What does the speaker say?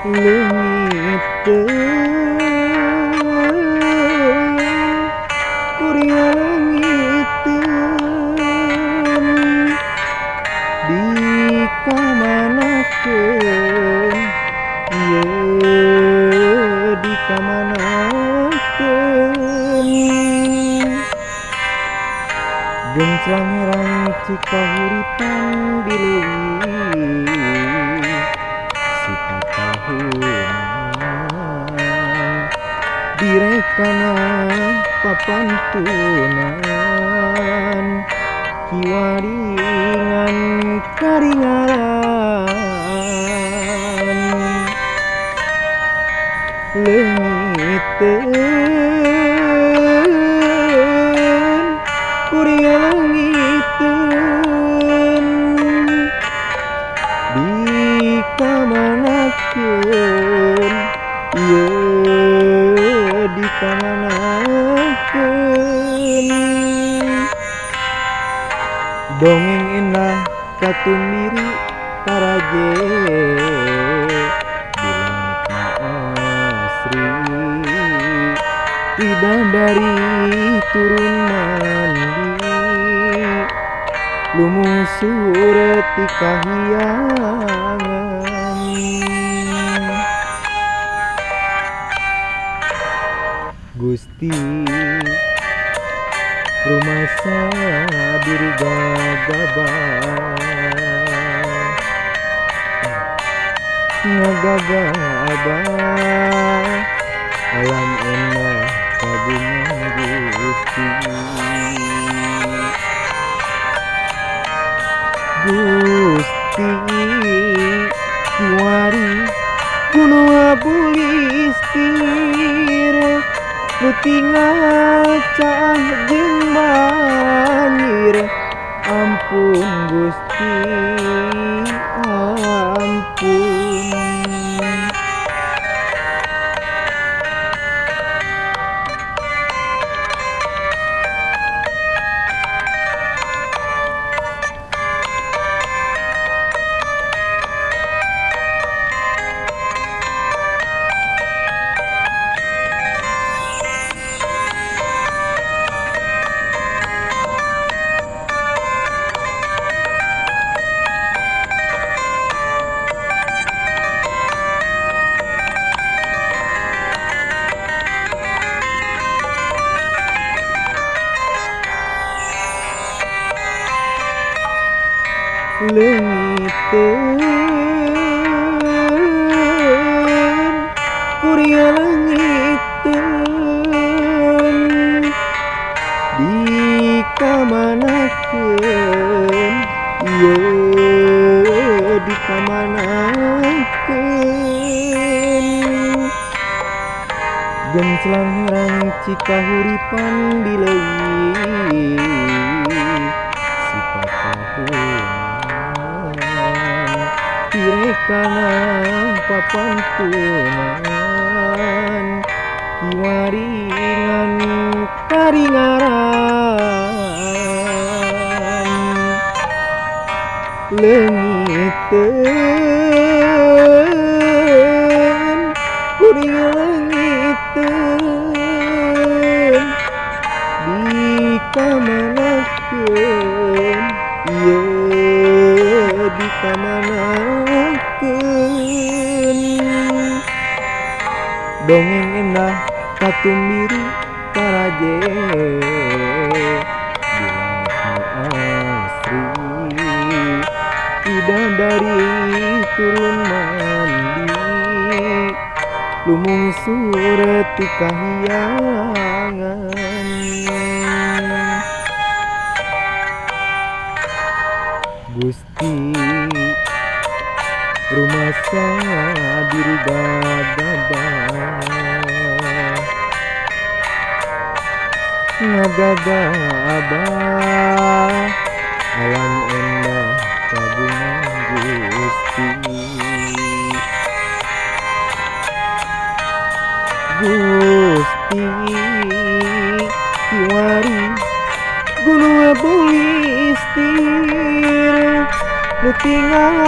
Leungiteun kuring leungiteun, dikamanakeun ieu, dikamanakeun? Genclang herang cikahuripan di leuwih sipatahunan, direkana papantunan kiwaringan karingalan. Leungiteun kuring leungiteun, dikamanakeun ieu, dikamanakeun? Dongeng endah katumbiri taraje di langit asri, bidadari turun mandi lumusur ti kahyangan. Gusti, rumasa diri gagabah, ngagagabah alam endah kagungan Gusti. Gusti, kiwari gunung abulistir nu tinggal caah jeung banjir. Ampun Gusti, ampun. Leungiteun kuring leungiteun, dikamanakeun ieu, dikamanakeun? Genclang herang cikahuripan di leuwih sipatahunan, direkana papantunan kiwaringan karingaran. Leungiteun kuring leungiteun, dikamanakeun ieu, dikamanakeun? Dongeng endah katumbiri taraje di langit asri, bidadari turun mandi lumungsur ti kahyangan. Gusti, rumasa diri gagabah, ngagagabah alam endah kagungan Gusti. Gusti, kiwari gunung abulistir nu tinggal